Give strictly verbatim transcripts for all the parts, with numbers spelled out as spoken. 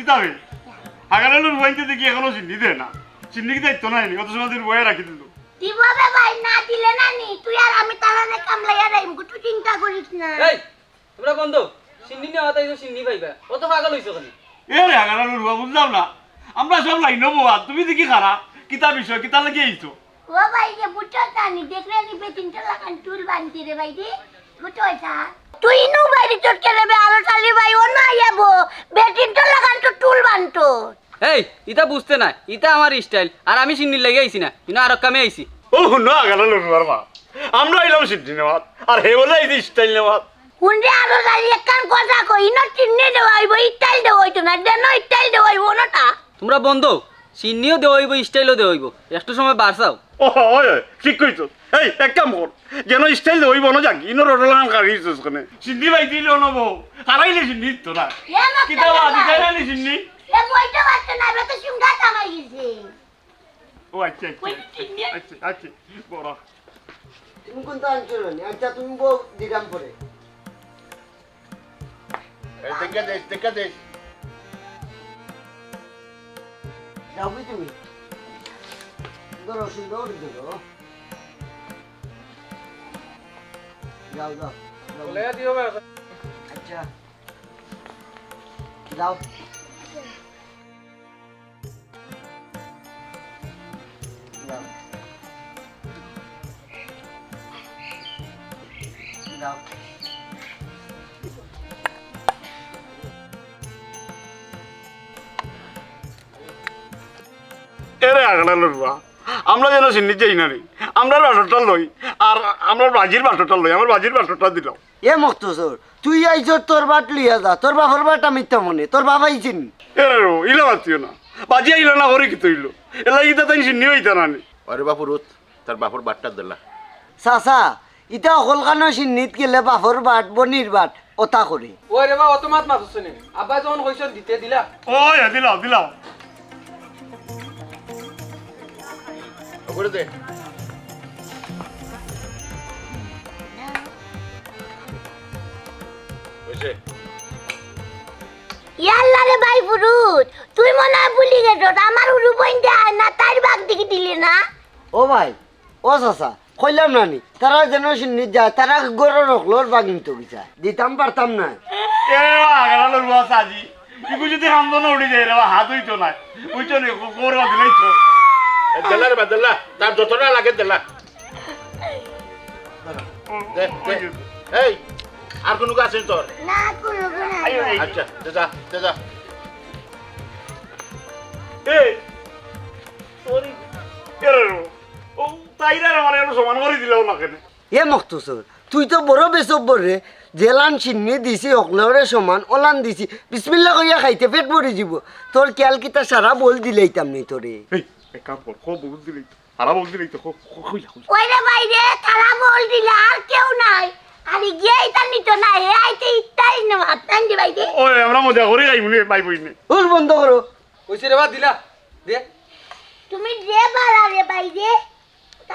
কিতা বে? হাগারালুর ফুয়াইন্তে দেখি এখনো সিন্নি দেয় না। সিন্নি কিতা দিতো নায় নি? অত সময় ধরি বয়া রাখি দিল। দিব বে ভাই, না দিলে না নি, তুই আর আমি তালারে কামলাইয়া যাইমু, তুই চিন্তা করিস না। এই, তোমরা বন্ধ, সিন্নি নেওয়াত আইছো, সিন্নি পাইবা। অত পাগল অইছো কেনে? এ রে হাগারালুর ফুয়া, বুঝলাম না। আমরা সব লাইনো বওয়া, তুমি দেখি খাড়া। কিতা বিষয়, কিতা লাগি আইছো? ও ভাই রে, বুঝছস না নি? দেখরে নি বেটিন্তর লাখান চুল বানছি রে ভাই রে। বুঝছস না? তুই নু বাইরে চটকে রে বে, আলো চালি ভাই, ও না আইয়াবো। বেটিন্তর লাখান তো চুল বানতো। এই, ইতা বুঝতে নায়, ইতা আমার style। আর আমি সিন্নির লাগি আইছি না, ইনো আরক কামে আইছি। ও, হুনো, আগালা লড়ুয়ার মা। আমরা আইলাম সিন্নি নেওয়াত, আর হে বলে আইছে style নেওয়াত। হুন রে, আলো চালি, একখান কথা কই, ইনো সিন্নি দেওয়া অইবো, style দেওয়া অইতো না, যেন style দেওয়া অইবো না তা। তোমরা বন্ধ, সিন্নিও দেওয়া অইবো, style-ও দেওয়া অইবো। একটু সময় বাড়ছাও। ও, ওই, ওই, ঠিক কইছো। এই, এক কাম কর, যেন style দেওয়া অইবো না যাক, ইনো রোডলাম কারি দিছস কেনে? সিন্নি ভাই দিল না বউ, হারাইলে সিন্নি দিত না। এ মা, কিতা বা, তাই না? দিতাই না নি সিন্নি? এ বইতে পারছে না, এবার তো সিংহা কামাই গেছে। ও আচ্ছা, আচ্ছা, কই সিন্নি? আচ্ছা, আচ্ছা, বড়। তুমি কোনটা আনছো না? আচ্ছা, তুমি বউ দিলাম পরে। এই, দেখে দিস, দেখে দিস। যাও কি তুমি? ধরো, সুন্দর করে ধরো। যাও, যাও, যাও। বলে দিও বে। আচ্ছা। যাও। যাও। যাও। এরে আগলা লড়ুয়া, আমরা যেন সিন্নিত যাই না রে। আমরার বাটরটা লই, আর আমরার বাজির বাটরটা লই, আমার বাজির বাটরটা দিলাও। এ মখতসর, তুই আইছস তোর বাট লইয়া যা, তোর বাপর বাট আমি তো মনে, তোর বাপ আইছে নি? এরে রো, ইলা মাতিও না। বাজি আইলা না, করি কিতা অইলো? এলা ইতা তাইন সিন্নি অইতা না নি? আরে বাপুর উত, তার বাপর বাটটা দিলা। চাচা, ইতা হকলখানো সিন্নিত গেলে বাপর বাট, বনির বাট, অতা করে। ওই রে বা, অত মাত মাতছ নি? আব্বা যখন কইছন দিতে দিলা। ওই, দিলাও, দিলাও। ওপরে দে। অইছে। ইয়াল্লা রে ভাই ফুরুত, তুই মনে হয় ভুলি গেছস, আমার হুরু বইন দে আয় না, তাইর বাগ দিকে দিলি না। ও ভাই, ও চাচা, কইলাম না নি, তারা যেন সিন্নিত যায়, তারা ঘরর হকলর বাগ নিতো কিতা, দিতাম পারতাম না। এ বা, আগলা লড়ুয়া চাচি, ইগু যদি হামদো না উঠি যায় রে বা, হাত অইতো না। বুঝছো নি, কো-, কোর বাদ দিলাই তো। এ, দিলা রে বা, দিলা। তার যতটা লাগে দিলা। দে, দে। এই, আর কোনো কাজ আছে তোর? না, কোনো কাজ নাই। আইও, এই। আচ্ছা, দে যা, দে যা। এই, তোর এই, এরে রো। ও, তাইরা রে, আমার একটু সমান করি দিলাও না কেনে? এ মখতসর, তুই তো বড় বেসব্বর রে, যেলান সিন্নি দিছি, হকলরে সমান, অলান দিছি, বিসমিল্লা কইয়া খাইতে পেট ভরি যিবো। তোর খেয়াল কিতা সারা বল দিলাইতাম নি তোরে। এই, এক কাম কর, খুব বল দিলাইতো। হারা বল দিলে তো খো-, খো-, খইলা, খইলা। ওই রে ভাই রে, তারা বল দিলে আর কেউ নাই। আর গিয়ে ইতা নিত না, হে আইতে ইতাই না, হাত টান দি ভাই রে। ওই, আমরা মজা করি খাইমু নে, ভাই বইনে। হুর বন্ধ করো। কইছে রে বা, দিলা। দে। তুমি যে বালা রে ভাই রে।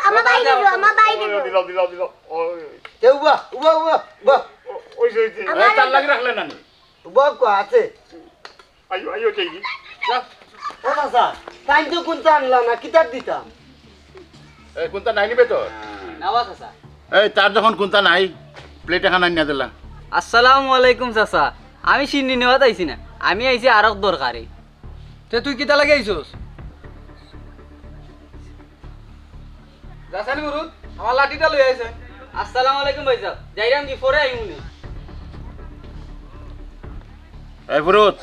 আমার বাইরে দিও, আমার বাইরে দিও। দিলাও, দিলাও, দিলাও। ওই, ওই। তে উবা, উবা, উবা, উবা। ও, ওই যে, ওই যে। আমার এই তার লাগি রাখলে না নি? উবা কো আছে। আইও, আইও, যাই কি? যা। ও চাচা, তাইন তো কুন্তা আনলা না, কিতার দিতাম? এই, কুন্তা নাই নিবে তো? না বা চাচা। এই, তার যখন কুন্তা নাই, প্লেট এখান আনিয়া দিলা। আসসালামু আলাইকুম চাচা, আমি সিন্নি নেওয়াত আইছি না, আমি আইছি আরক দরকারে। তে তুই কিতা লাগি আইছস? যাছানি গুরুত, আমার লাঠিটা লই আইছে। আসসালামু আলাইকুম ভাইসাব, যাইরাম কি পরে আইমুনে। এই ফুরুত,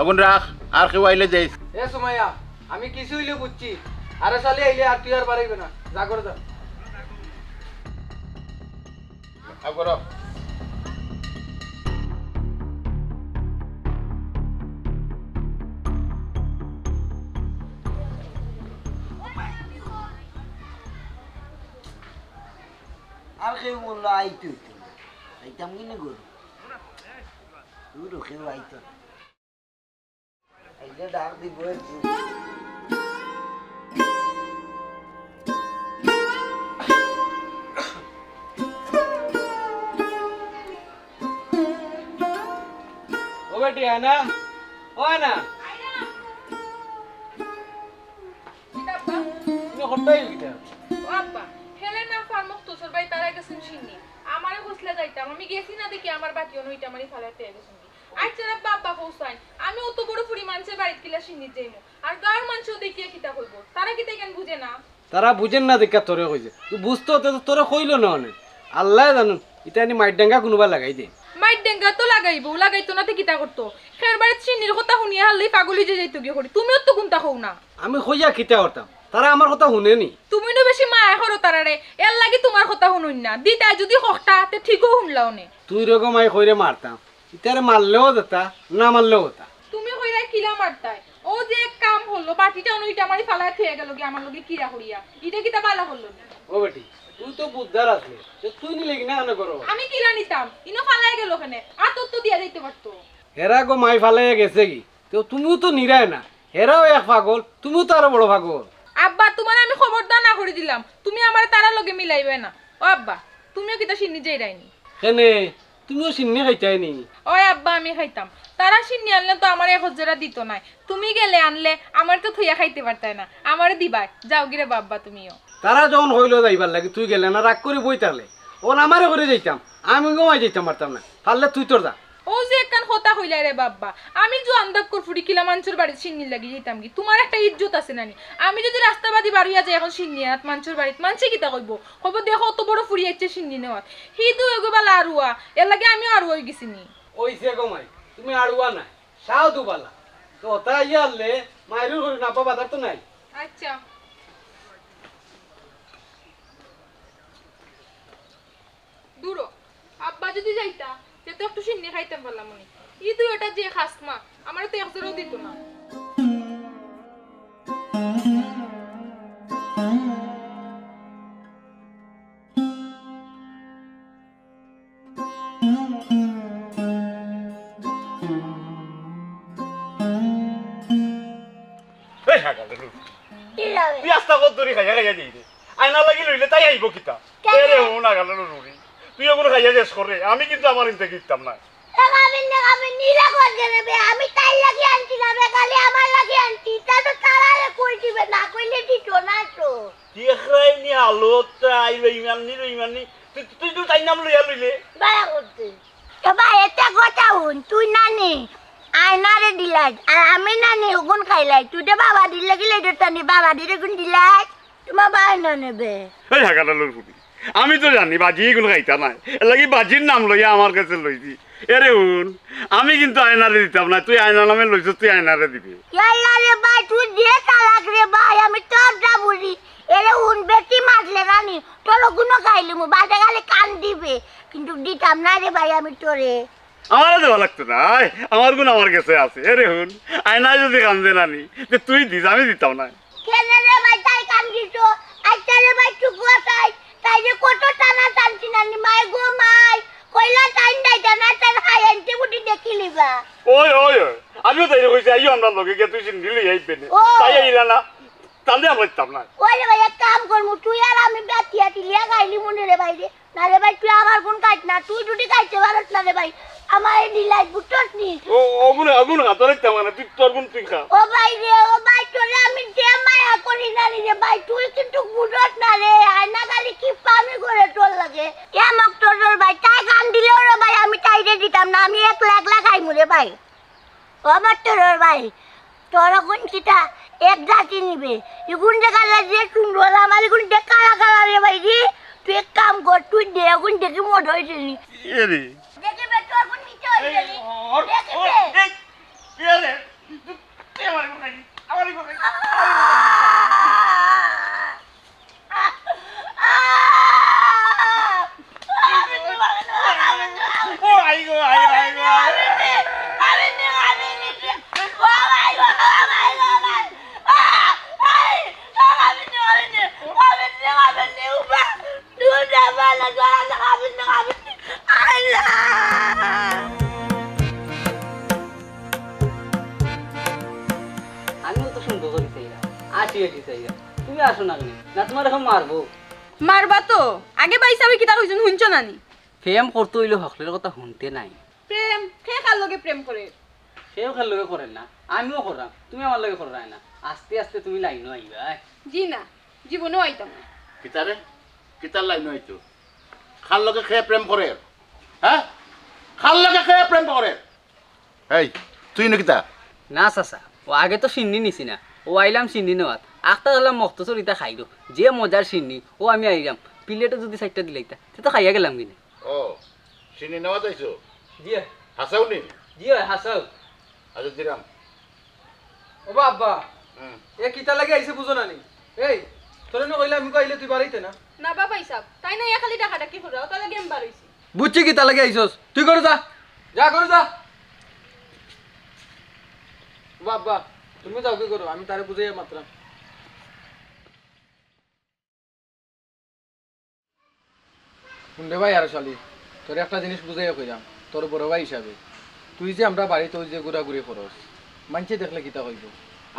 অগুন রাখ, আর কেউ আইলে যাইস। এ সুমাইয়া, আমি কিছু অইলে বুঝছি। আরে শালি আইলে আর তুই আর বাড়াইবে না। যা করে যা। আও করো। আর কেউ মূল্য আইতো অইতো না। আইতাম কিনি গরু? দূর কেউ আইতো না। আইলে ডাক দিব একটু। ও বেটি, আয় না। অয় না। কিতা আব্বা? তুমি হঠাৎ কিতা? ও আব্বা, হেলে না ফার মখতসর ভাই তারা গেছইন শিন্নি। আমারে কইছলা যাইতাম, আমি গেছি না দেখি আমার বাটি অনো ইটা মারি ফালাইয়া গেছইন। আচ্ছা আব্বা, আব্বা কইছইন, আমি অত বড় ফুড়ি মানষর বাড়িত কিলা শিন্নিত যাইমু? আর গাঁওর মানষেও দেখিয়া কিতা কইবো? তারা কিতা ইখান বুঝে না? তারা বুঝের না দেখিয়া তোরে কইছে। তুই বুঝতো তে তো তোরে কইলো না অনে। আল্লায় জানইন, ইতা আনি মাইর ডেঙ্গা কুনুবা লাগাই দে। মাইর ডেঙ্গা তো লাগাইবো, লাগাইতো না তে কিতা করতো? হের বাড়িত শিন্নির কথা হুনিয়া হারলেই পাগল অইযিয়া যাইতো গিয়া করি। তুমিও তো কুনতা কও না। আমি কইয়া কিতা করতাম? তারা আমার কথা হুনে নি। তুমি নু বেশি মায়া করো তারারে, এরলাগি তুমার কথা হুনইন না। দিতায় যুদি কখটা, তে ঠিকউ হুনলা অনে। তুই রকম আই কইরে মারতাম। ইতারে মারলেও যেতা, না মারলেও অতা। তুমি কইরায় কিলা মারতায়? অউ যে এক কাম করলো, বাটিটা অনো ইটা মারি ফালাইয়া থইয়া গেলো গি আমার লগে কিরা করিয়া। ইটা কিতা বালা করলো নি? ও বেটি, তুই তো বুঝদার আছলে, তে তুই নিলে কিনা কেনে করো? আমি কিলা নিতাম? ইনো ফালাইয়া গেলো কেনে? আতর তো দিয়া যাইতে পারতো। হেরা গো মাই ফালাইয়া গেছে গি? তে তুমিও তো নিরায় না। হেরাও এক পাগল, তুমিও তো আরো বড় পাগল। আব্বা, তুমারে আমি খবরদার না করি দিলাম, তুমি আমারে তারার লগে মিলাইবায় না। ও আব্বা, তুমিও কিতা শিন্নি যাইরায় নি? কেনে, তুমিও শিন্নি খাইতায় নি? ওই আব্বা, আমি খাইতাম। তারা শিন্নি আনলে তো আমারে এক হজেরা দিতো নায়। তুমি গেলে আনলে আমারে তো থইয়া খাইতে পারতায় না। আমারে দিবায়। যাওগি রে বা আব্বা তুমিও। তারা যখন কইলো যাইবার লাগি, তুই গেলে না, রাগ করি বই থাকলে। অখন আমারে করি যাইতাম, আমি ঘুমাই যাইতাম পারতাম না। পারলে তুই তোর যা। অউ যে একখান কথা কইলায় রে বা আব্বা, আমি জোয়ান দাক্কর ফুড়ি কিলা মানষর বাড়িত শিন্নির লাগি যাইতাম গি? তুমার একটা ইজ্জত আছে না নি? আমি যুদি রাস্তাবাদি বার অইয়া যাই অখন শিন্নি আনাত মানষর বাড়িত, মানষে কিতা কইবো? কইবো, "দেখো, অত বড় ফুড়ি আইছে শিন্নি নেওয়াত।" হিদু এগু বালা আড়ুয়া, এরলাগি আমিও আড়ুয়া অইগেছি নি। অইছে গো মাই, তুমি আড়ুয়া নায়, সাও দুবালা। তো হতা আইয়া আনলে, মাইরুর করি না, আব্বা বাজার তো নাই। আচ্ছা। দুরো, আব্বা যুদি যাইতা, তে তো একটু শিন্নি খাইতাম পারলাম অনে। ইদু এটা যে খাসমা, আমারে তো এক হজেরাও দিতো না। এই হাগালে লুট। কি লাগে? তুই আস্তা কত দূরে খাইয়া খাইয়া যাই রে। আয়না লাগি লইলে তাই আইবো কিতা? কেন? এরে ও না গেল রুড়ি। তুই ওগুলো খাইয়া শেষ করে, আমি কিন্তু আমার ইনতে কিনতাম না। এ ভাবিন না, ভাবিন নিলে কত গেলে বে? আমি তাই লাগি আনছি না বে, খালি আমার লাগি আনছি। তা তো তারারে কই দিবে, না কইলে দিত না তো। তুই একরাই নি হালত, তাই বেইমান নি, বেইমান নি। তুই, তুই তো তাই নাম লইয়া লইলে। বাড়া করতে। এ ভাই, এটা কথা হুন, তুই নানি আয়নারে দিলাই, আর আমি নানি ওগুন খাইলাই, তুই তো বাবা দিলে গিলে তো তানি বাবা দিলে গুন দিলাই, তোমার বাবা না নেবে। এই হাগাটা লড় ফুটি, আমি তো জানি বাজি এগুন খাইতা নাই, এর লাগি বাজির নাম লইয়া আমার কাছে লইছি। এরে হুন, আমি কিন্তু আয়নারে দিতাম না, তুই আয়না নামে লইছস, তুই আয়নারে দিবি। ইয়াল্লা রে ভাই, তুই যে চালাক রে ভাই, আমি তোর যা বুঝি। এরে হুন, বেশি মাতলে নানি, তোর ওগুনও খাইলিমু, বাদে খালি কান দিবে, কিন্তু দিতাম না রে ভাই আমি তোরে। আমারে দেওয়া লাগতো না, আয়, আমার গুণ আমার গেছে আছে। এরে হুন, আয়নায় যদি কান্দে নানি, তে তুই দিস, আমি দিতাম না। কেনে রে ভাই, তাই কান্দিত? আচ্ছা রে ভাই, চুপ কর তাই। তাই যে কত টানা টানছি নানি, মাই গো মাই। কইলা টাইম দেয় না, তার হাই আনতে বুটি দেখিলিবা। ওই, ওই, ওই, আমিও তাই কইছি, আইও আমরা লগে গিয়া তুই সিন্ডি লই আইবে নে। ও। তাই আইলা না, তাহলে আমরা দিতাম না। ওই রে ভাই, এক কাম করমু, তুই আর আমি বাতিয়া তিলিয়া খাইলিমু নে রে ভাই রে। না রে ভাই, তুই আমার গুণ খাইস না, তুই যদি খাইতে পারস না রে ভাই, আমার এই দিলাই বুঝছস নি? ও, ওগুন, ওগুন হাতে রাখতাম না, তুই তোর গুণ তুই খা। ও ভাই রে, ও ভাই, তোরে আমি যে মায়া করি না রে ভাই, তুই কিন্তু বুঝস না রে, আয়না খালি কি পামি করে তোর লাগে। এ মক্তজর ভাই, তাই কান দিলেও রে ভাই, আমি তাইরে দিতাম না, আমি একলা একলা খাইমু রে ভাই। ও আমার তোর ভাই, তোর এখন কিতা এক জাতি নিবে। এখন দেখা যায় যে সুন্দর আমার এখন দেখ কালা কালা রে ভাই রে। তুই এক কাম কর, তুই দে এখন দেখি মদ হয়েছে নি। এ রে। দেখি বে, তোর এখন নিতে হয়েছে নি। এই, ওর, দেখি ওর, বে। এই, এ রে। তুই আমার এখন খাই, আমার এখন খাই। আমিও তো সুন্দর করি চাইরা, আসি আসি চাইরা, তুমি আসো না কেনে? না তোমার এখন মারবো। মারবা তো। আগে ভাইসাবে কিতা কইছইন হুনছো না নি? প্রেম করতে অইলে হকলর কথা হুনতে নাই। প্রেম? কে কার লগে প্রেম করে? কেউ খের লগে করের না, আমিও কররাম, তুমি আমার লগে কররায় না। আস্তে আস্তে তুমি লাইনো আইবায়। জি না, জীবনেও আইতাম না। কিতারে? কিতার লাইনো আইতো? কার লগে কে প্রেম করের? হ্যাঁ? কার লগে কে প্রেম করের? এই, তুই নু কিতা? না চাচা, অউ আগে তো শিন্নি নিছি না, অউ আইলাম শিন্নি নেওয়াত। আখতা গেলাম মখতছর ইতা খাইলো, যে মজার শিন্নি, অউ আমি আইলাম, প্লেটো যুদি চাইরটা দিলাইতা, তে তো খাইয়া গেলাম কিনে। ও, শিন্নি নেওয়াত আইছো? জি অয়। হাছাউ নি? জি অয়, হাছাউ। আচ্ছা, দিরাম। ও বা আব্বা, হুম। এ কিতা লাগি আইছে বুঝো না নি? এই, তোরে নু কইলাম, আমি কইলে তুই বাড়িতে না। না বা ভাইসাব, তাই না, ইয়া খালি ডাকাডাকি কররা, অতা লাগি আমি বার অইছি। বুঝছি কিতা লাগি আইছস, তুই ঘরো যা, যা ঘরো যা। ও বা আব্বা, তুমি যাও কি করো, আমি তারে বুঝাইয়া মাতরাম। হুন রে ভাই আর শালি, তোরে একটা জিনিস বুঝাইয়া কইরাম, তোর বড় ভাই হিসাবে। তুই যে আমরার বাড়িত অউ যে ঘুরাঘুরি করস, মাইনষে দেখলে কিতা কইবো?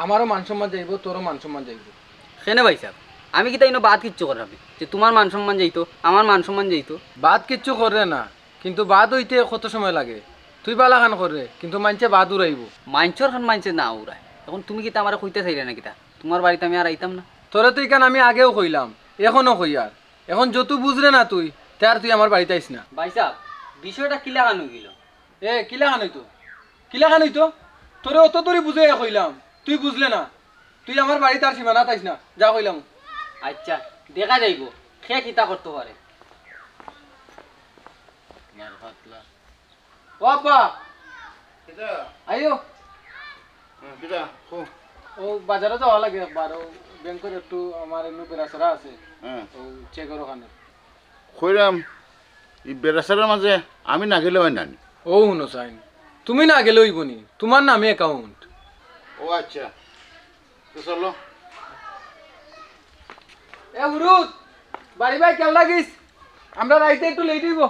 আমারও মান সম্মান যাইবো, তোরও মান সম্মান যাইবো। কেনে ভাইসাব, আমি কিতা ইনো বাদ কিচ্ছু কররাম নি যে তুমার মান সম্মান যাইতো, আমার মান সম্মান যাইতো? বাদ কিচ্ছু কররে না, কিন্তু বাদ অইতে কত সময় লাগে। তুই বালা খান কররে, কিন্তু মাইনষে বাদ উড়াইবো। মাইনষর খান মাইনষে না উড়ায়। এখন তুমি কিতা আমারে কইতা চাইরায় না কিতা? তুমার বাড়িত আমি আর আইতাম না। তোরে তো ইখান আমি আগেও কইলাম, এখনো কইয়ার। এখন যতু বুঝরে না তুই, তে আর তুই আমার বাড়িত আইস না। ভাইসাব, বিষয়টা কিলাখান অইগেলো? এ, কিলাখান অইতো? কিলাখান অইতো? তোরে অত দূরে বুঝাইয়া কইলাম, তুই বুঝলে না। তুই আমার বাড়িত আর সীমানাত আইস না, যা কইলাম। আইচ্ছা, দেখা যাইবো, কে কিতা করতো পারে। মার ফাতলা। ও আব্বা। কিতা? আইও। হুম, কিতা? কও। অউ বাজারো যাওয়া লাগে একবার, অউ ব্যাংকর একটু আমার এমনে বেড়াছেড়া আছে। হুম। অউ চেকর অখানো। কইরাম, ই বেড়াছেড়ার মাঝে আমি না গেলে অয় না নি? অউ হুনো চাইন, তুমি না গেলে অইবো নি? তুমার নামে account। ও আইচ্ছা। তো চলো। এ হুরুত, বাড়ি বায় খেয়াল রাখিস, আমরার আইতে একটু লেট অইবো।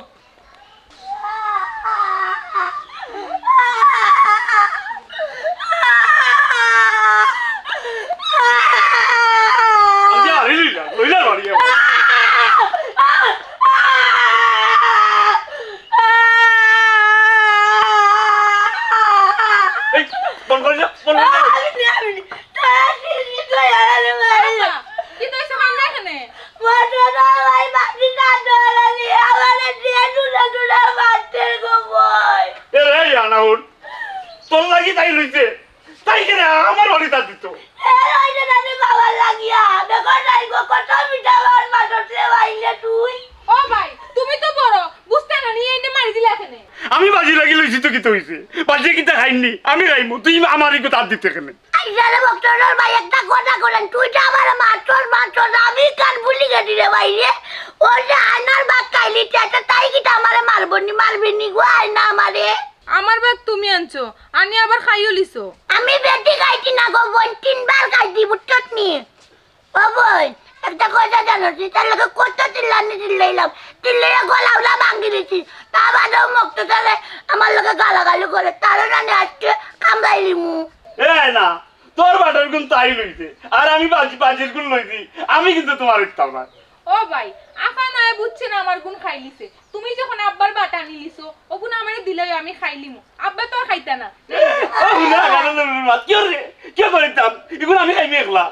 এই, বন্ধ করি যা, বন্ধ করি যা। আমি নি, আমি নি। তারা কি কি করে আরে ভাই? আম্মা, কিতা অইছে, কান্দরায় কেনে? মটর ভাই বাকি না ধরালি, আমারে দিয়ে টুনা টুনা মারতে গো ভাই। এ রে, আনাউল, তোর লাগি তাই লইছে। তাই কেনে আমার বাড়িত আত দিতো? এ রইছে না রে বাবার লাগিয়া। দেখো নাই গো, কত মিঠা বাবার মাটর রে ভাইলে তুই। ও ভাই, তুমি তো বড়, বুঝতে না নি, এনে মারি দিলা কেনে? আমি বাজি লাগি লইছি তো কিতা অইছে? বাজিয়ে কিতা খাইননি? আমি খাইমু, তুই আমার ইগু তার দিতে কেনে? আইসারে বক্তরর ভাই একটা কথা করেন, তুই তো আমার মাতস, মাতস, আমি কান ফুলি গেছি রে ভাই রে। ওই যে আয়নার ভাত খাইলি, তে তাই কিতা আমারে মারবো নি, মারবি নি গো আয়না আমারে? আমার ভাত তুমি আনছো, আনি আবার খাইও লিছো। আমি বেটি খাইছি না গো বোন, তিনবার খাইছি, বুঝছত নি? ও বোন, একটা কথা জানো, তুই তার লগে কত চিল্লানি চিল্লাইলাম, চিল্লাইয়া গলা উলা ভাঙ্গি দিছি। তা বাদেও মক্ত চলে আমার লগে গালাগালি করে, তারও জানি আজকে কামড়াইলিমু। এ না, তোর বাটার গুণ তাই লইছে, আর আমি বাজি, বাজির গুণ লইছি, আমি কিন্তু তোমার ইতাম না। ও ভাই, আফা নায় বুঝছে না আমার গুণ খাইলিছে। তুমি যখন আব্বার বাটা আনিলিছো, ওগুন আমারে দিলেও আমি খাইলিমু। আব্বা তো আর খাইতা না। ও হুনা, গালো লড়ুর মাত। কি রে? কি করিতাম? এগুন আমি খাইমু একলা।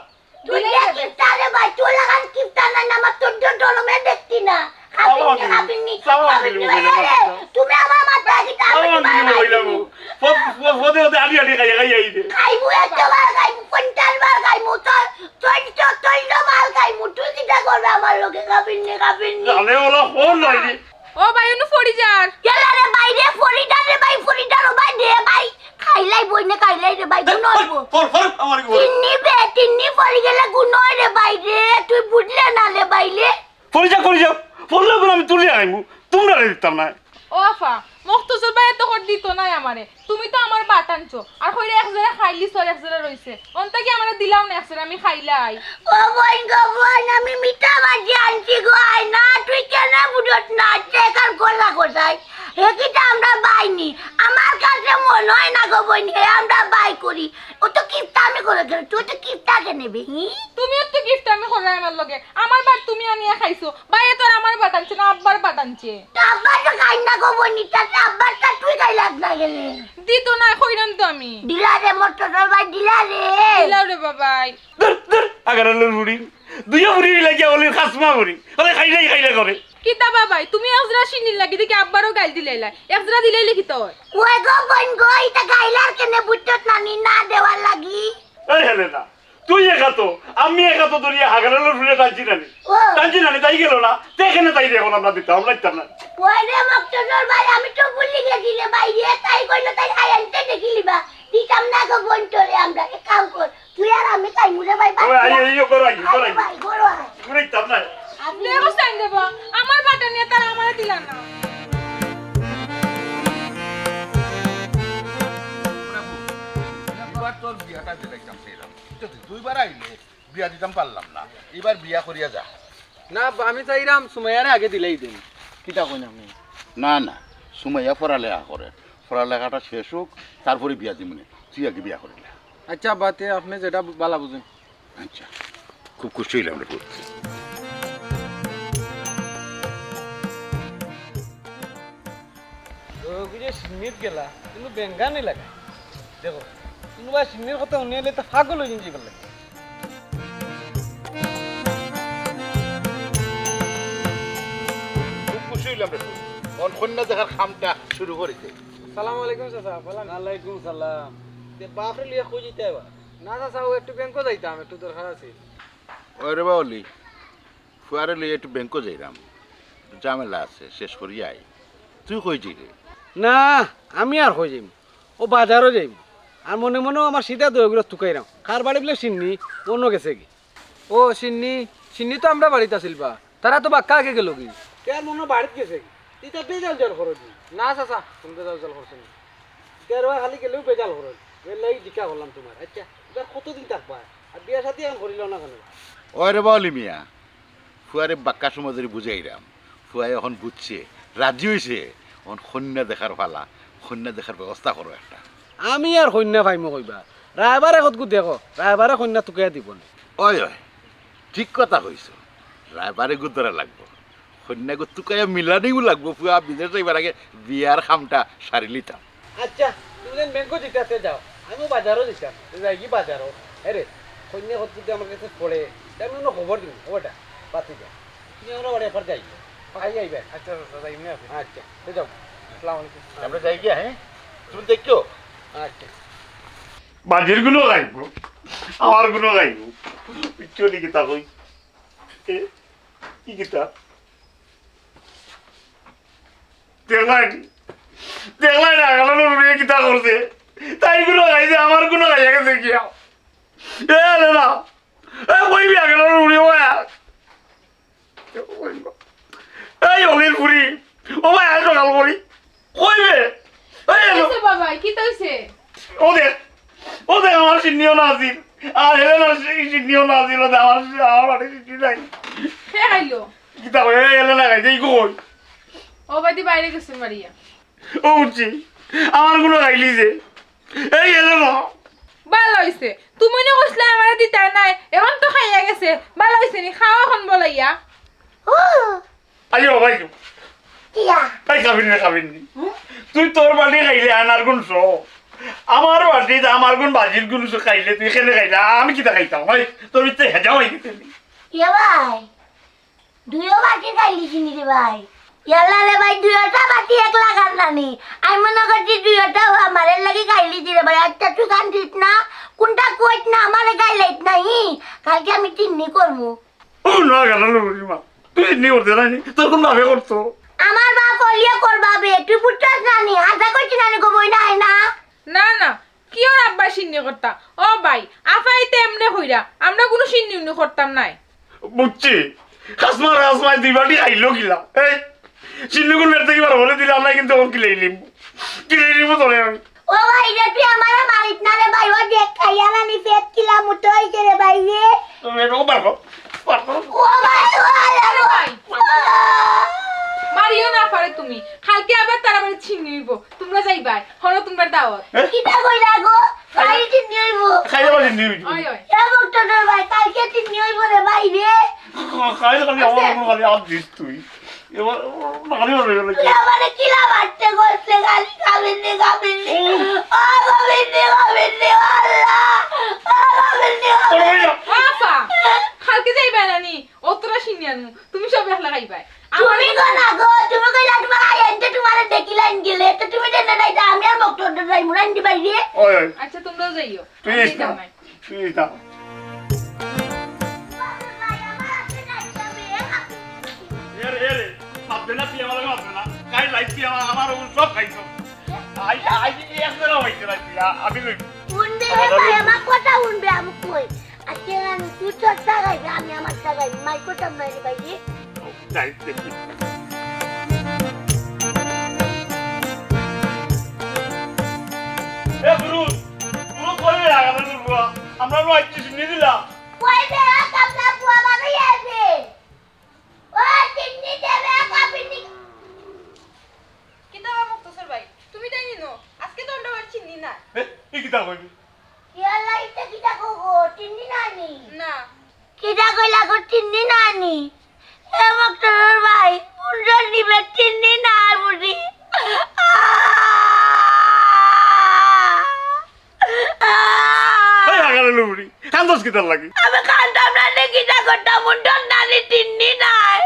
তুই যে কিপটা রে ভাই, তোর লাখান কিপটা না, না, আমার তোর জন্য ডলমে দেখতি না। খাবিনি, খাবিনি, খাবিনি, এ রে, তুমি আমার মাথায় কিতা খাবিনি, খাবিনি, খাবিনি। ফদ-, ফদ-, ফদে ফদে আড়ি আড়ি খাইয়া খাইয়া আইবে। খাইমু, এতবার খাইমু, পঞ্চাশ বার খাইমু, তোর, তোর, তোর, তোর মাল খাইমু, তুই কিতা করবে আমার লগে খাবিনি, খাবিনি? জানে ওলা ফোন নাই রে। ও ভাই, অনু ফড়ি যার। গেলা রে ভাই রে, ফড়ি যার রে ভাই, ফড়ি যার ও ভাই রে ভাই। খাইলাই বইনে খাইলাই রে ভাই, গুণ অইবো। ফর, ফর, আমার কি বলে? তিন্নি বে, তিন্নি ফড়ি গেলে গুণ অয় রে ভাই রে, তুই বুঝলে না রে ভাই রে। ফড়ি যা, ফড়ি যা। ফড়লে গুণ আমি তুলিয়া খাইমু। তোমরারে দিতাম না। ও আফা, মখতসর ভাই এত কর দিত নাই আমারে। তুমি তো আমার বাট আনছো। আর কইরে এক জেরা খাইলিছো আর এক জেরা রইছে। অন্তা কি আমারে দিলাও না এক জেরা, আমি খাইলাই। ও বইন গো বইন, আমি মিঠা বাজি আনছি গো, আয় না, তুই কেনে বুঝত না? আচ্ছা, এখান কলা কোথায়? হে কিতা আমরা বাই নি? আমার কাছে মনে হয় না গো বইন, হে আমরা বাই করি। ও তো কিপটা আমি করে গেল, তুই তো কিপটা কে নেবে, হি? তুমিও তো কিপটা আমি করলাই আমার লগে। আমার বাট তুমি আনিয়া খাইছো। ভাইয়ে তো আর আমার বাট আনছে না, আব্বার বাট আনছে। তা আব্বার তো খাই না গো বইন, তাতে আব্বার তা তুই খাইলাস না কেনে? তি তো নাই, কইরাম তো আমি। দিলা রে মোর ছোটর ভাই, দিলা রে। দিলাও রে বাবাই। দূর, দূর, আগারালর বুড়ি। দুইও বুড়ি লাগিয়া অলির খাসমা বুড়ি। অলি খাইলাই খাইলাই করে। কিতা বাবাই, তুমি একজরা শিন্নির লাগি দেখি আব্বারেও গাইল দিলাইলা। একজরা দিলাইলে কিতা অয়? ওই গো বইন গো, ইতা গাইলার কেনে বুঝছত না নি, না দেওয়ার লাগি। এই হেলেনা, তুই এক আতো, আমি এক আতো ধরিয়া আগারালর ফুড়িরে টানছি না নি। ও। টানছি না নি, তাই গেল না। তে কেনে তাইরে অখন আমরা দিতাম, আমরা দিতাম না। ওই রে মকতদর ভাই, আমি তো ভুলি গেছি রে ভাই রে, তাই কইলো তাই আই আনতে দেখিলিবা। দিতাম না গো বইন তোরে আমরা, এক কাম কর, তুই আর আমি খাইমু রে ভাই, বাদ ওই, আই, দিয়া। এই, এই, করো, আই, আরে করো, আই। ভাই, করো আই। ঘুরে দিতাম না। আপনি দেখো সাইন দেব, আমার বাটা নিয়া তারা আমারে দিলা না। এবার তোর বিয়াটা দিলাইতাম সেইরাম। তো তুই দুইবার আইলে, বিয়া দিতাম পারলাম না, এবার বিয়া করিয়া যা। না, আমি চাইরাম সুমাইয়ারে আগে দিলাই দিন। কিতা কইন আপনি? না, না, সুমাইয়া পড়ালেখা করে, পড়ালেখাটা শেষ হোক, তারপরে বিয়া দিমুনে। তুই আগে বিয়া করিলে। আচ্ছা আব্বা, তে আপনি যেটা বালা বুঝেন। আচ্ছা, খুব খুশি অইলাম রে পুত। রোগী যে সিন্নিত গেলা, কিন্তু বেঙ্গা নি লাগা। দেখো, কোনোবা সিন্নির কথা হুনিলে তো পাগল অই যাইবার লাগে। খুব খুশি অইলাম রে পুত। অন কইন্যা দেখার কামটা শুরু করিতে। সালাম আলাইকুম চাচা, ভালা আছইন? ওয়ালাইকুম সালাম। তে বাপরে লইয়া কই যাইতায় বা? না চাচা, ও একটু ব্যাংকো যাইতাম, একটু দরকার আছে। ওই রে বাউলি, ফুয়ারে লইয়া একটু ব্যাংকো যাইরাম, একটু ঝামেলা আছে, শেষ করিয়া আই। তুই কই যাইরে? না, আমি আর কই যাইমু? ও বাজারো যাইমু। আর মনে মনেও আমার সিধা দুইওগুরে তুকাইরাম। কার বাড়ি বুলে সিন্নি, অনো গেছেগি। ও সিন্নি, সিন্নি তো আমরার বাড়িত আছিল বা। তারা তো বাক্কা আগে গেলগি। তে আর মনো বাড়িত গেছেগি। ইতা বেজাল জাল করো নি। না চাচা, কুনু বেজাল জাল করছি না। তে আর অয় খালি গেলেও বেজাল করো নি। এর লাগি জিকা করলাম তুমার। আচ্ছা, ইবার কতদিন থাকবা? আর বিয়া শাদি অখন করিলাও না কেনে? ওই রে বাউলি মিয়া, ফুয়ারে বাক্কা সময় ধরি বুঝাইরাম, ফুয়ায় অখন বুঝছে, রাজি অইছে। অখন কইন্যা দেখার পালা, কইন্যা দেখার ব্যবস্থা করো একটা। আমি আর কইন্যা পাইমু কই বা? রায়বারে কতগু দেখো, রায়বারে কইন্যা তুকাইয়া দিবো নে। ওই, ওই, ঠিক কথা কইছো, রায়বারে গু ধরা লাগবো। কইন্যাগু তুকাইয়া মিলানিও লাগবো, ফুয়া বিদেশ যাইবার আগে বিয়ার কামটা সারিলিতাম। আচ্ছা, তুমি যেন ব্যাংকো যাইতায় যাও, আমিও বাজারো যাইতাম, তে যাইগি বাজারো। এরে, কইন্যা কতগুতে আমার কাছে পড়ে, তে আমি অনো খবর দিমু, খবরটা, বাতি যা। তুমি আমরা বাড়ি একবার যাই, আই আইবে। আচ্ছা, আচ্ছা, যাই, মনে আছে। আচ্ছা, তে যাও। আসসালামু আলাইকুম। আমরা যাইগি, হ্যাঁ? তুমি দেখিও। আচ্ছা। বাজির গুনো খাইবো, আমার গুনো খাইবো। কিতা কই? এ, কি কিতা? দেখলায় নি? দেখলায় নি, আগালানো রুড়িয়ে কিতা করছে? তাইর গুনো খাইছে, আমার গুনো খাইয়া গেছে গিয়া। এ, আলে না। এ, কইবি আগালানো রুড়িয়ে ওয়া। এই অলির ফুড়ি, ও ভাই, আয় সকাল করি। কইবে? এই এলো। কিতা অইছে বাবা? কিতা অইছে? ও দেখ, ও দেখ, আমার সিন্নিও না আছিল। আর হেলেনার সি-, সিন্নিও না আছিল, ও দেখ, আমার সি-, আমার বাড়ি সিন্নি নাই। কে খাইলো? কিতা কই? এই হেলেনা খাইছে, ই কই? ও বাদি বাইরে গেছে মারিয়া। ও উঠছি, আমার গুনো খাইলিছে। এই হেলেনা। ভালা অইছে। তুমি না কইছলায় আমারে দিতায় নায়, অখন তো খাইয়া গেছে। ভালা অইছে নি? খাও অখন বলাইয়া। ও। আইও, আইও। কিয়া? এই খাবির না, খাবির নি। হুম? তুই তোর বাড়ি খাইলে আনার গুণ সহ। আমার বাড়িত আমার গুণ বাজির গুণ সহ খাইলে তুই কেনে খাইলে? আমি কিতা খাইতাম? ভাই, তোর ইচ্ছে হেজাম অই গেছে নি? ইয়া ভাই, দুইও বাটি খাইলিছি নি রে ভাই? ইয়াল্লা রে ভাই, দুইওটা বাটি এক লাখান নানি। আমি মনো করছি দুইওটাও আমার, এর লাগি খাইলিছি রে ভাই। আচ্ছা, তুই কান্দিস না, কুনটা কইস না, আমারে গাইলাইস না, হি? কালকে আমি তিন্নি করমু। ও না, গালালো বুড়ি মা। তুই এমনি করতে জানি, তোর কোন বাপে করতো? আমার বাপ অলিয়ে করবা বে, তুই বুঝছস না নি? হাজা করছি না নি গো বই না, হয় না? না, না, কি ওর আব্বা সিন্নি করতা? ও ভাই, আফাইতে এমনে কইরা, আমরা কোনো সিন্নি উন্নি করতাম নায়। বুঝছি। খাসমার খাসমায় দুই বাটি খাইলো কিলা? এই, সিন্নি কোন বের থেকে বার বলে দিলাম না, কিন্তু এখন কিলাই নিব। কিলাই নিব তোরে আমি। ও ভাই রে, তুই আমারে মারিস না রে ভাই, ও দেখ খাইয়া নানি পেট কিলা মুটা অইছে রে ভাই রে। তুমি এটা বার কর, বার কর। ও ভাই, ও আল্লাহ, ও। ভাই। মারিও না পারে তুমি, কালকে আবার তারা বাড়ি ছিন্নি হইব, তোমরা যাইবায়, হলো তোমরা দাওয়াত। হ্যাঁ? কিতা কইলা গো? খাইলে ছিন্নি হইব। খাইলে আবার ছিন্নি হইব। ওই, ওই। এ ভক্তদের ভাই, কালকে ছিন্নি হইব রে ভাই রে। খাইলে খালি আমার উপর খালি হাত দিস তুই। এবার নারী হয়ে গেল কি? তুই আমারে কিলা মারতে করছে, খালি কাবিন্নি, কাবিন্নি। ও। ও কাবিন্নি, কাবিন্নি, আল্লাহ। ও কাবিন্নি, কাবিন্নি। আফা, কালকে যাইবা না নি? অতরা শিন্নি আনমু, তুমি সব একলা খাইবায়। তুমি গো না গো, তুমি কইলা তোমার আই আনতে তোমারে দেখিলাইন গেলে, তো তুমি দেন না, আমি আর মুখ ধরতে যাইমু না, আনতে বাইরে। ওই, ওই। আচ্ছা, তোমরাও যাইও। তুই আমি ইস না। যাই। তুই ইস না। এরে, এরে, ভাববে না, তুই আমার ভাববে না। কাই লাইছি আমার, আমার ওগুলো সব খাইছো। আই, আই, এই এক বেলা হইছে না, তুই, আ-, আমি লই। শুনবে, আমার ভাই, আমার কথা শুনবে, আমি কই। আজকে আমি তুই তোর জায়গায় যা, আমি আমার জায়গায়। মাই কথা নাই রে ভাই রে। যাই, দেখি। এ গুরু, গুরু কই রে, আগামী গুরু? আমরা নয় কিছু নিয়ে দিলাম। কই রে, কামলা বুয়া বাবা আইছে। ও, চিন্নি দেবে, কাবিন্নি। কিতা বা মুক্তসর ভাই, তুমি তাই নিনো? আজকে তো আমরা বাড়ি চিন্নি না। এ, এ কিতা কইবি? ইয়াল্লা, ইতা কিতা কও গো? চিন্নি নাই নি? না। কিতা কইলা গো, চিন্নি নাই নি? এ মুক্তসর ভাই, পুরুষের নিবে চিন্নি নাই বুঝি। এই আগালে লুবড়ি, কান্দস কিতার লাগি? আমি কান্দতাম না রে, কিতা করতাম, মুন্ডন নানি টিন্নি নাই।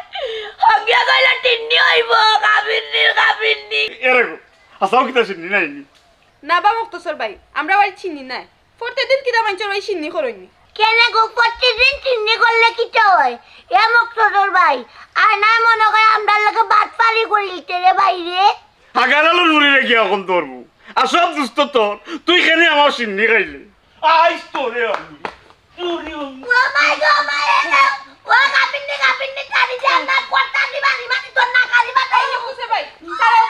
হকিয়া কইলা টিন্নি অইবো, কাবিন্নির কাবিন্নি। এরে গো, আসাও কিতা চিন্নি নাই নি? না বা মুক্তসর ভাই, আমরা বাড়ি চিন্নি নাই। প্রত্যেকদিন কিতা মাইনষর বাড়ি চিন্নি করইনি। কেনে গো, প্রত্যেকদিন চিন্নি করলে কিতা অয়? এ মুক্তসর ভাই, আয়নায় মনো করে আমরার লগে বাটপারি করিলতে রে বাইরে। আগালে লুবড়ি রে কি এখন ধরবো? আর সব দুষ্ট তোর, তুই কেনে আমার চিন্নি খাইলে? আইস তোরে আমি। চুরি হইনি। ও মাই গো, মাই গো। ও কাবিন্নি, কাবিন্নি, তাড়ি দে, না, কর্তা দিবা, দিবা, দিবা, তোর না, কালিবা, তাই এই যে বুঝে ভাই, ছাড়ো,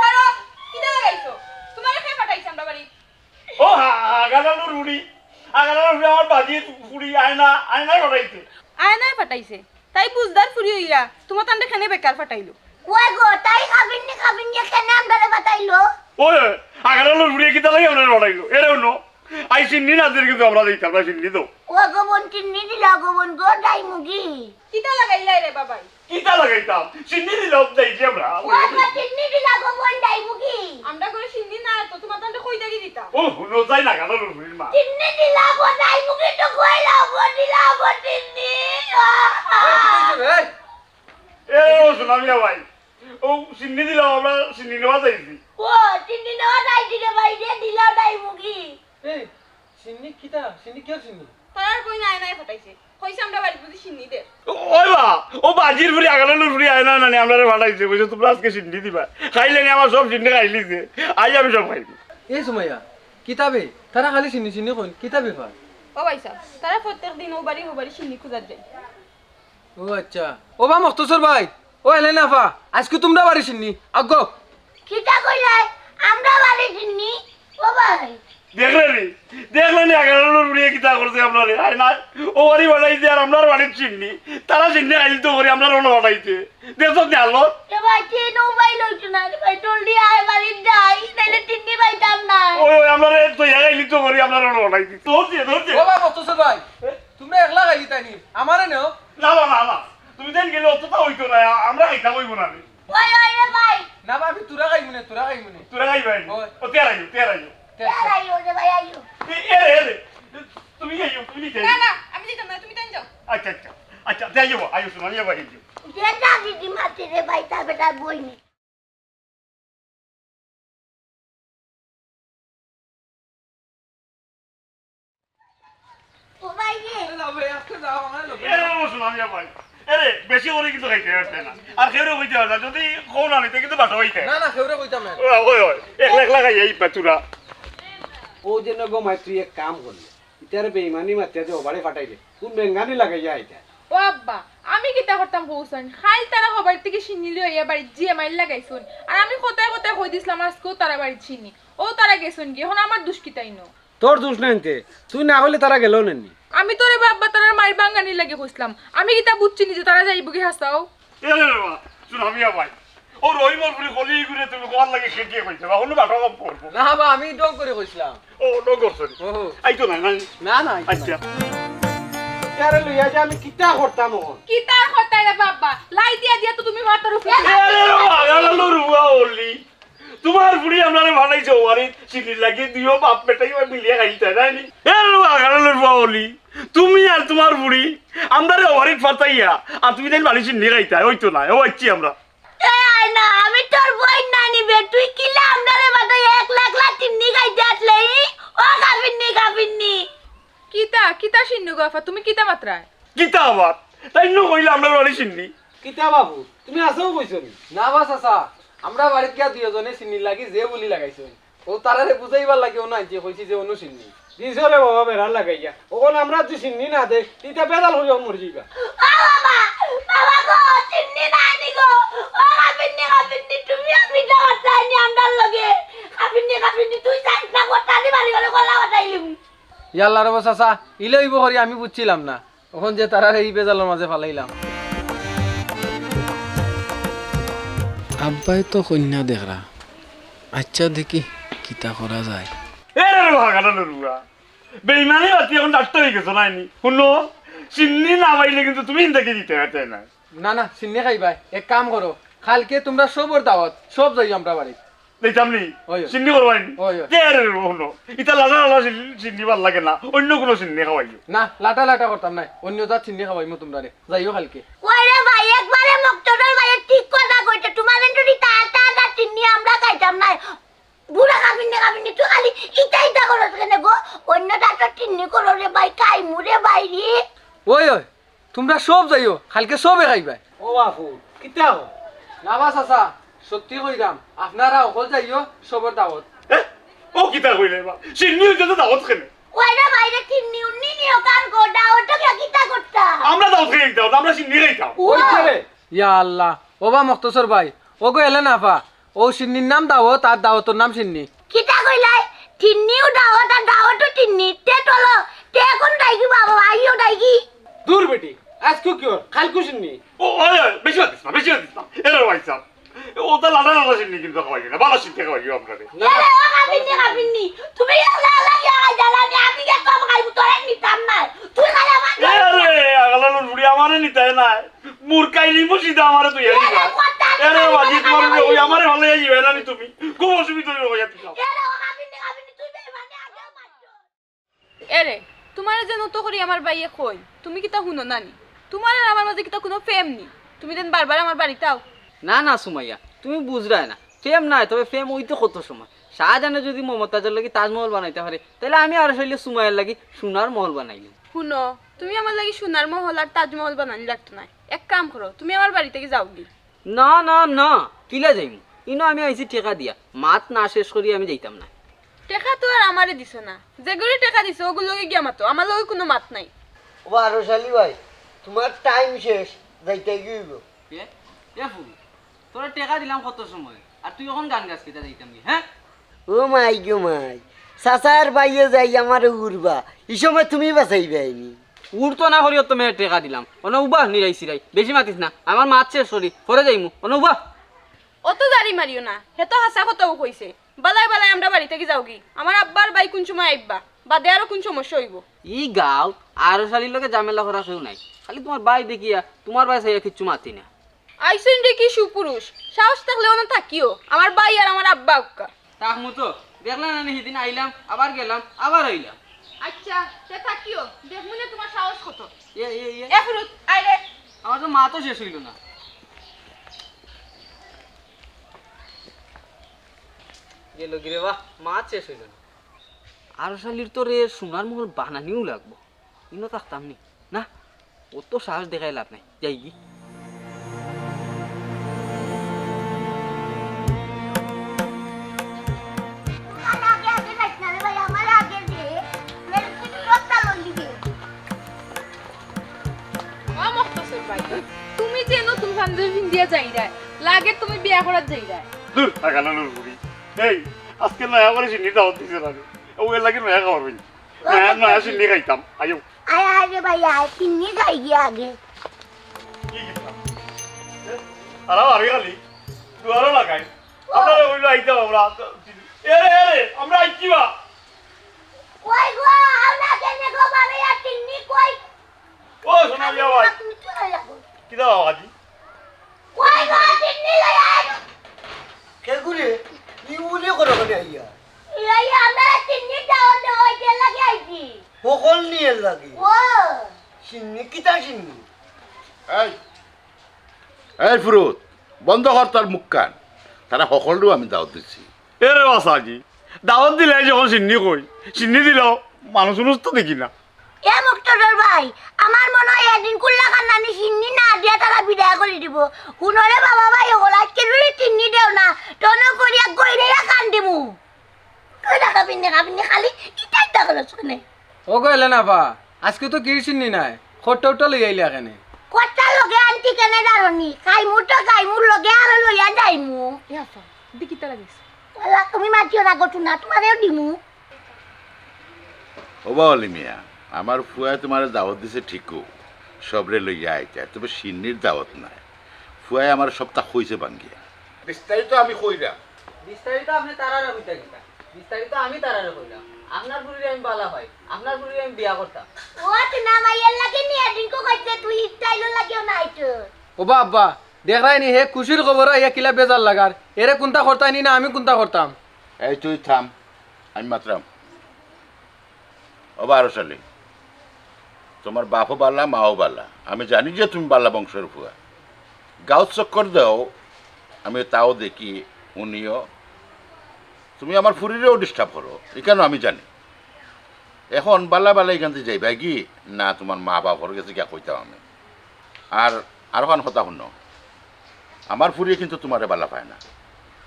ছাড়ো, কিতা লাগাইছো? তোমারে কে পাঠাইছে আমরা বাড়ি? ও হা-, আগালে লুবড়ি, আগালে লুবড়ি আমার বাজির ফুড়ি আয়না, আয়নায় পাঠাইছে। আয়নায় পাঠাইছে? তাই বুঝদার ফুড়ি অইয়া তোমার তান্ডে কেনে বেকার পাঠাইলো? ওই গো, তাই কাবিন্নি, কাবিন্নি কেনে আমরারে পাঠাইলো? ওই, আগালে লুবড়ি কিতা লাগি আমরারে পাঠাইলো? এরে হুনো, আই চিন্নি না দিলে কিন্তু আমরা যাইতাম না, চিন্নি দেও। ও গো বইন, চিন্নি দিলা গো বইন গো, যাইমুগি। কিতা লাগাইলা রে বাবাই? কিতা লাগাইতাম? চিন্নি দিলাম, যাইছি আমরা। ও গো, চিন্নি দিলা গো বইন, যাইমুগি। আমরা ঘরে চিন্নি না, তো তোমার তান্ডে কই থাকি দিতাম? ও, হুনো, যাই না, আগালে লুবড়ির মা। চিন্নি দিলা গো, যাইমুগি তো কইলাও গো, দিলাও গো চিন্নি। এই, কি কইছো রে? এই, এ, ও সোনামিয়া ভাই, ও চিন্নি দিলাম, আমরা চিন্নি নেওয়া যাইছি। ও, চিন্নি নেওয়া যাইছি রে ভাই, যে দিলাও যাইমুগি। এই, চিন্নি কিতা? চিন্নি কিয়র চিন্নি? তারার বইন আয়নায় পাঠাইছে। কইছে আমরা বাড়িত বুঝি চিন্নি দের। ও, ওই বা, ও বাজির ফুড়ি আগালে লুবড়ি আয়না নানি আমরারে পাঠাইছে, কইছে তোমরা আজকে চিন্নি দিবা। খাইলে নি আমার সব চিন্নি খাইলিছে। আই আমি সব খাইবো। এই সুমাইয়া, কিতা বে? তারা খালি চিন্নি চিন্নি কইন, কিতা ব্যাপার? ও ভাই সাহেব, তারা প্রত্যেক দিন ও বাড়ি ও বাড়ি চিন্নি খুঁজার যায়। ও আচ্ছা। ও বা মখতসর ভাই, ও এলে না ফা, আজকে তোমরা বাড়ি চিন্নি, আগ্গো। কিতা কইলাই? আমরা বাড়ি চিন্নি? ও ভাই। দেখলে নি? দেখলে নি আগালে লুবড়িয়ে কিতা করছে আমরারে? আয় না, ও বাড়ি পাঠাইছে আর আমরার বাড়িত চিন্নি। তারা চিন্নি আইল তো করি আমরার অনো পাঠাইছে। দেখছো নি আলো? এ ভাই, ট্রেন ও ভাই লইতো না রে ভাই, জলদি আয় বাড়িত যাই, নাইলে চিন্নি পাইতাম না। ওই, ওই, আমরারে তো ইয়া আইলি তো করি আমরার অনো পাঠাইছে। ধরছে, ধরছে। ও বা মখতসর ভাই, এ? তোমরা একলা খাইলি তাই নি? আমারে নেও। না, না, না, না। তুমি যেন গেলে অতটা হইতো না, আমরা খাইতাম হইব না রে। ওই, ওই রে ভাই। না বা, আমি তোরা খাইমু নে, তোরা খাইমু নে। তোরা খাইবায় নি? ওই। ও, তে আইও, তে আইও। তে আইও। তে আইও রে ভাই, আইও। এ, এ রে, এ রে। তুমি আইও, তুমি নিতে না, আইও। না, আমি দিতাম না, তুমি তাই যাও। আচ্ছা, আচ্ছা। আচ্ছা, তে আইও, আইও, শোনো, আমি আবার আইও। যে যা দিদি মারছে রে ভাই, তার বেটার বই নি। ও ভাই রে। এ, ও শোনো, আমি ভাই। এরে, বেশি করি কিন্তু খাইতে পারতে না। আর কেউরে কইতে পারতে না। যদি কও না নিতে কিন্তু বাসা হইতে। না, না, কেউরে কইতাম না। ও, ওই, ওই। একলা, একলা খাই, এই পেতুরা। ও যে নগো মাই, তুই এক কাম করলে। ইতারে বেইমানি মাতিয়া যে ওবারে ফাটাইলে। কোন বেঙ্গানি লাগাইয়া আইতা? ও আব্বা, আমি কিতা করতাম কওছাইন? খাইল তারা হবার থেকে শিন্নি লইয়া বাড়িত জিয়া মাইল লাগাইছইন। আর আমি কথায় কথায় কই দিছলাম, আজকেও তারা বাড়িত শিন্নি। ও তারা গেছইন গি, এখন আমার দুষ কিতা ইনো? তোর দুষ নাই তে, তুই না কইলে তারা গেল না নি। আমি তোরে বা আব্বা তারার মাইর বাঙ্গানির লাগি কইছলাম। আমি কিতা বুঝছি নি যে তারা যাইবো গি হাছাও? এ রে বাবা, শোনো, আমি ভাই। ও রহিমর পুরি কলি ঘুরে তুমি কল লাগে খেয়ে কইতে বা, হলো বাটা কম পড়বো। না বা, আমি ঢং করে কইছলাম। ও, ঢং করছো নি? ও। আইতো না, না? না, না, আইতো না। আচ্ছা। ইয়ারে লইয়া যে আমি কিতা করতাম অখন? কিতা আর করতায় রে বাবা? লাই দিয়া দিয়া তো তুমি মাথার উপরে। আরে রে বাবা, গেল রে বাবা অলি। তুমার ফুড়ি আমরারে পাঠাইছে অবাড়িত শিন্নির লাগি, দুইও বাপ বেটাই মিলিয়া খাইতায় নায়নি? এ রে বাবা, গেল রে বাবা অলি। তুমি আর তুমার ফুড়ি আমরারে অবাড়িত পাঠাইয়া, আর তুমি তাইন বাড়ি শিন্নি খাইতায়, অইতো নায়, ও আইছি আমরা। এ আয়না, আমি তোর বইন নানি বে, তুই কিলা আমরারে বাদে একলা একলা শিন্নি খাইতে আসলে, ই? ও কাফিন্নি, কাফিন্নি। কিতা, কিতা শিন্নি গো আফা, তুমি কিতা মাতরায়? কিতা আবার? তাইন নু কইলা আমরার বাড়ি শিন্নি। কিতা বাবু, তুমি আছাউ কইছো নি? না বা চাচা, আমরার বাড়িত গিয়া দুইওজনে শিন্নির লাগি যে বুলি লাগাইছইন। অউ তারারে বুঝাইবার লাগি অনো আনছি, কইছি যে অনো শিন্নি। দিছো রে বাবা বেড়া লাগাইয়া। অখন আমরা যদি শিন্নি না দেই, তে ইতা বেজাল অইয়া মরি যাইবা। ও বাবা, বাবা গো, শিন্নি নাই নি গো। ও কাফিন্নি, কাফিন্নি, তুমিও বিটা বাচ্চা আনি আমরার লগে। কাফিন্নি, কাফিন্নি, তুই জানিস না, গোটা দি বাড়ি ঘরে কলা বাটাইলিম। ইয়াল্লা রে বা চাচা, ইলা অইবো করি আমি বুঝছিলাম না। অখন যে তারারে ই বেজালর মাঝে ফালাইলাম। আব্বায় তো কইন্যা দেখরা। আইচ্ছা দেখি কিতা করা যায়। এ রে রে বাবা, গাটা লড়ুয়া। বেইমানি বাতি অখন ডাক্তার অই গেছো নায়নি? হুনো, শিন্নি না পাইলে কিন্তু তুমি ইনতাকে দিতে পারতে না। না, না, শিন্নি খাইবায়। এক কাম করো, কাইলকে তুমরা সবর দাওয়াত, সব যাইও আমরার বাড়িত। দিতাম নি? অয়, অয়। শিন্নি করবায় নি? অয়, অয়। কে রে রে, হুনো। ইতা লাটা লাটা শিন-, শিন্নি ভালা লাগে না। অইন্য কুনু শিন্নি খাওয়াইও। না, লাটা লাটা করতাম নায়। অইন্য জাত শিন্নি খাওয়াইমু তুমরারে। যাইও কাইলকে। ওই রে ভাই, একবারে মকতদর ভাই ঠিক কথা কইছে। তুমার এন্টুরি তা তা তা শিন্নি আমরা খাইতাম নায়। বুড়া কাফিন্নি, কাফিন্নি, তুই খালি ইতা ইতা করস কেনে গো? অইন্য জাতর শিন্নি করো রে ভাই, খাইমু রে ভাই রে। অয়, অয়। তুমরা সব যাইও, কাইলকে সবে খাইবায়। ও বাফু, কিতা কও? না বা চাচা, সত্যি কইরাম, আপনারা অকল যাইও, সবর দাওয়াত। এ? ও কিতা কইলে বা? শিন্নি অইতে তো দাওয়াত কেনে? ওই রে ভাই রে, শিন্নি উন্নি নিও কান গো, দাওয়াত তো গিয়া কিতা করতা? আমরা দাওয়াত খাইতাম, আমরা শিন্নি খাইতাম। ও। অইছে রে। ইয়া আল্লাহ, ও বা মকতসর ভাই, অগু এলে না ফা, অউ শিন্নির নাম দাওয়াত, আর দাওয়াতর নাম শিন্নি। কিতা কইলায়? শিন্নিও দাওয়াত আর দাওয়াতও শিন্নি। তে চলো, তে অখন ডাইগি বাবা, আইও ডাইগি। দূর বেটি, আইজকু কিওর, কাইলকু শিন্নি। ও, ওই, ওই, বেশি মাতিস না, বেশি মাতিস না। এরে ভাই সাব, অতা লাটা লাটা শিন্নি কিন্তু খাওয়াইও না, ভালা শিন্নি খাওয়াইও আমরারে। এরে, ও কাফিন্নি, কাফিন্নি, তুমি আল্লাহ আল্লাহ ইয়া জ্বালানি, আমি গিয়া কম খাইমু, তোরে নিতাম নায়। তুই খালি আমার এরে, আগালালুর বুড়ি আমারে নিতায় নায়। মুরকাইলিমু সিধা আমারে তুই আইবা। এরে, কথা এরে, বাজি তোমার ওই আমারে ভালো আইবা না নি তুমি। খুব অসুবিধা অইবো ভাইয়া তুই যাও। এরে, ও কাফিন্নি, কাফিন্নি, তুই বেইমানি আগে মারছো। এরে, তুমারে যেন অত করি আমার ভাইয়ে কইন, তুমি কিতা হুনো না নি? তুমার আর আমার মাঝে কিতা কুনু প্রেম নি? তুমি যেন বারবার আমার বাড়িত আও। না, না, সুমাইয়া, তুমি বুঝরায় না। প্রেম নায়, তবে প্রেম অইতো কত সময়। শাহজাহানে যুদি মমতাজর লাগি তাজমহল বানাইতা পারে, তাইলে আমি আরশালিয়ে সুমাইয়ার লাগি সোনার মহল বানাইলিমু। হুনো, তুমি আমার লাগি সোনার মহল আর তাজমহল বানানি লাগতো নায়। এক কাম করো, তুমি আমার বাড়ি থাকি যাওগি। না, না, না, কিলা যাইমু? ইনো আমি আইছি টেকা দিয়া, মাত না শেষ করি আমি যাইতাম নায়। টেকা তো আর আমারে দিছো না, যেগুরে টেকা দিছো অগুর লগে গিয়া মাতো, আমার লগে কুনু মাত নাই। ও আরশালি ভাই, তুমার টাইম শেষ, যাইতাগি অইবো। এ, এ ফুল, তোরে টেকা দিলাম কত সময়, আর তুই অখন গান গাস কিতা যাইতাম কি, হে? ও মাই গো মাই, চাচার ভাইয়ে যাই আমারে উড়বা, ই সময় তুমি বাচাইবায় নি। উড়তো না করিও তো মেয়ে টেকা দিলাম, অনো উবা নিরাই সিরাই, বেশি মাতিস না, আমার মাত শেষ করি, পরে যাইমু, অনো উবা। অত জারি মারিও না, হে তো হাছা কথাউ কইছে। বালায় বালায় আমরার বাড়ি থাকি যাওগি, আমার আব্বার ভাই কুন সময় আইবা, বাদে আরো কুন সমস্যা অইবো। ই গাঁওত আরশালির লগে ঝামেলা করা কেউ নাই, খালি তুমার ভাই দেখিয়া, তুমার ভাই চাইয়া কিচ্ছু মাতি না। আইছইন দেখি সুপুরুষ, সাহস থাকলে অনো থাকিও, আমার ভাই আর আমার আব্বা অউক্কা। থাকমু তো, দেখলা না নি হিদিন আইলাম, আবার গেলাম, আবার আইলাম। আইচ্ছা, তে থাকিও, দেখমু নে তুমার সাহস কত। এ, এ, এ। এ ফুরুত, আয় রে। আমার তো মাতও শেষ অইলো না। গেলোগি রে বা, মাত শেষ অইলো না। আরশালির তো রে সোনার মহল বানানিউ লাগবো। ইনো থাকতাম নি? না, অত সাহস দেখাইয়া লাভ নাই। যাইগি। ও মখতসর ভাই, তুমি যে নতুন পাঞ্জাবি পিন্দিয়া যাইরায়, লাগে তুমি বিয়া করাত যাইরায়। দূর, আগালানোর বুড়ি। এই, আজকে নয়া করি শিন্নি দাওয়াত দিছে না রে। ও এর লাগি নয়া খাবার পাইনি। নয়া, নয়া শিন্নি খাইতাম। আইও। আয়, আয় রে ভাই, আয়, শিন্নি খাইগি আগে। কি খাইতাম? এ, আর আরে খালি দুয়ারও লাগাই। আমরা অইলো আইতাম আমরা। এ রে, এ রে, আমরা আইছি বা। কই গো, আমরা কেনে গো, মানে আর শিন্নি কই? ও সোনা মিয়া ভাই, তুমি তো আইয়া গো। কিতা বাবাজি? কই গো, তিন্নি লই আয়। কে গুরে? ই উলি করো কেনে আইয়া? এই আমরা তিন্নি দাওয়াত দেওয়া অইতে লাগি আইছি। হকল নিয়ে লাগি। ও। সিন্নি কিতা সিন্নি? এই, এই ফুরুত, বন্ধ কর তোর মুখখান। তারা হকলরেও আমি দাওয়াত দিছি। এরে বাসাজি, দাওয়াত দিলাই যখন সিন্নি কই, সিন্নি দিলাও, মানুষ উনুষ তো দেখি না। এ মুক্তদর ভাই, আমার মনে হয় এদিন কুল্লা খান্দানি সিন্নি না দিয়া তারা বিদায় করি দিব। হুনরে বাবা ভাই, ওগুলা আজকে যদি সিন্নি দেও না, তনো করিয়া গইরে কান দিমু। কই দেখা পিন্নি, খাপিন্নি খালি ইটাই দেখা লস কেনে? ও গো এলে না বা, আজকে তো কিরসিন্নি নাই, খট্টা উট্টা লই আইলে কেনে? খট্টা লগে আনতি কেনে জানোনি? খাইমু তো খাইমু, লগে আরো লইয়া যাইমু। এ আফা, দি কিতা লাগিস? ওলা, তুমি মাতিও না গো, টুনা, তোমারেও দিমু। ও বাওয়ালি মিয়া, আমার ফুয়ায় তোমারে দাওয়াত দিছে ঠিকও, সবরে লইয়া আইতা, তবে সিন্নির দাওয়াত নাই। ফুয়ায় আমার সবটা কইছে ভাঙ্গিয়া। বিস্তারিত আমি কইরাম। বিস্তারিত আপনি তারারে কইতা কিতা? বিস্তারিত আমি তারারে কইলাম। আপনার ফুরিরে আমি বালা পাই, আপনার ফুরিরে আমি বিয়া করতাম। ও তো না মাইয়ার লাগে নিয়ে দিন কো কইতে তুই স্টাইল লাগিও না আইতো। ও বাবা, দেখরায় নি হে খুশির খবর আইয়া কিলা বেজার লাগার। এরে কুন্তা করতায় নি না আমি কুন্তা করতাম? এই তুই থাম, আমি মাতরাম। ও বারো শালি, তোমার বাপও বালা, মাও বালা। আমি জানি যে তুমি বালা বংশর ফুয়া। গাঁওত চক্কর দেও, আমি তাও দেখি, হুনিও। তুমি আমার ফুরিরেও ডিস্টার্ব করো, ইখানও আমি জানি। এখন বালা বালা ইখান থাকি যাইবায় কি না, তোমার মা বাপর গেছে গিয়া কইতাম আমি। আর আরোখান কথা হুনো, আমার ফুরিয়ে কিন্তু তোমারে বালা পায় না।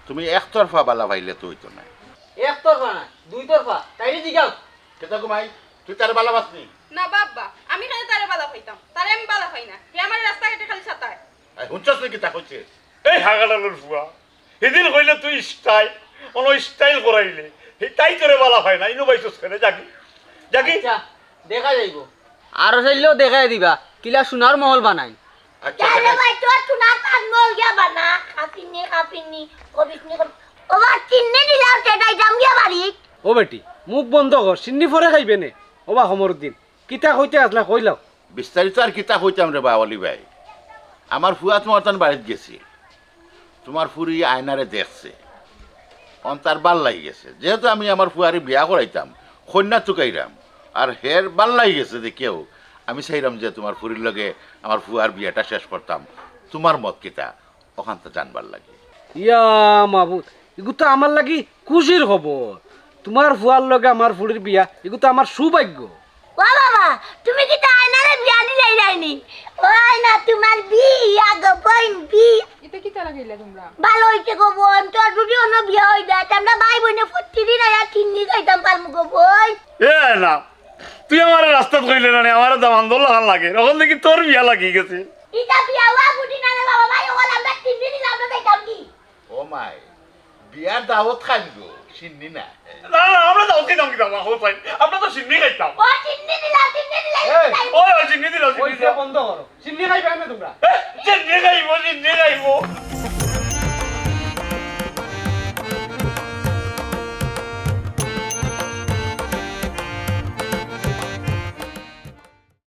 তুমি একতরফা বালা পাইলে তো অইতো নায়। একতরফা না, দুইতরফা। তাইরে জিগাও। কিতা গো মাই, তুই তারে বালা পাস নি? না বাবা, আমি কেনে তারে বালা পাইতাম? তারে আমি বালা পাই না। হে আমারে রাস্তাঘাটে খালি সাতায়। এই হুনছস নি কিতা কইছে? এই হাগাডালর ফুয়া, হিদিন কইলে তুই স্টাইল, অনো স্টাইল করাইলে, হে তাই তোরে বালা পায় না, ইনো পাইছস কেনে? যাগি, যাগি। আচ্ছা, দেখা যাইবো। আরো চাইলেও দেখাই দিবা, কিলা সোনার মহল বানাই। আচ্ছা, আরে দেখা ভাই, তোর সোনার তাজমহল গিয়া বানা, খাপিনি, খাপিনি, কবিসনি, কবি-, ও বা, চিন্নি দিলাম, সেটাই দাম গিয়া বাড়ি। ও বেটি, মুখ বন্ধ কর, সিন্নি পরে খাইবে নে। ও বা, কমরুদ্দিন, কিতা কইতে আসলা, কইলাও। বিস্তারিত আর কিতা কইতাম রে বাওয়ালি ভাই, আমার ফুয়া তোমার তান বাড়িত গেছিল, তোমার ফুরি আয়নারে দেখছে, অন তার বালা লাগি গেছে। যেহেতু আমি আমার ফুয়ারে বিয়া করাইতাম, কইন্যা তুকাইরাম, আর হের বালা লাগি গেছে দেখিয়াউ আমি চাইরাম যে তোমার ফুরির লগে আমার ফুয়ার বিয়াটা শেষ করতাম। তোমার মত কিতা? অখানতা জানবার লাগি। ইয়া মাবুদ, ইগু তো আমার লাগি খুশির খবর। তোমার ফুয়ার লগে আমার ফুরির বিয়া, ইগু তো আমার সৌভাগ্য। ও বাবা, তুমি কিতা আয়নারে বিয়া দিলাইলায় নি? ও আয়না, তোমার বিয়া গো বইন, বিয়া। ইতা কিতা লাগাইলা তোমরা? বালা অইছে গো বইন, তোর যদি অনো বিয়া অই যায়, তে আমরা ভাই বইনে প্রতিদিন আইয়া চিন্নি খাইতাম পারমু গো বইন। এ না, তুই আমারে রাস্তাত কইলে না নি, আমারে দামান্দর লাখান লাগে। অখন দেখি তোর বিয়া লাগি গেছে। ইতা বিয়া অওয়া বুঝি না রে বাবা, ভাই, অখন আমরা চিন্নি দিলাম না, যাইতাম কি? ও মাই, বিয়ার দাওয়াত খাইল গো, সিন্নি না। না, না, আমরা দাওয়াত খাইতাম কিতা, বাবা, ও ভাই, আমরা তো সিন্নি খাইতাম। ও, সিন্নি দিলাম, সিন্নি দিলাম, এই, সিন্নি দিলাম। ওই, ওই, সিন্নি দিলাম, সিন্নি ওই, দিলাম। বন্ধ করো, সিন্নি খাইবে না তোমরা। এ, সিন্নি খাইবো, সিন্নি খাইবো।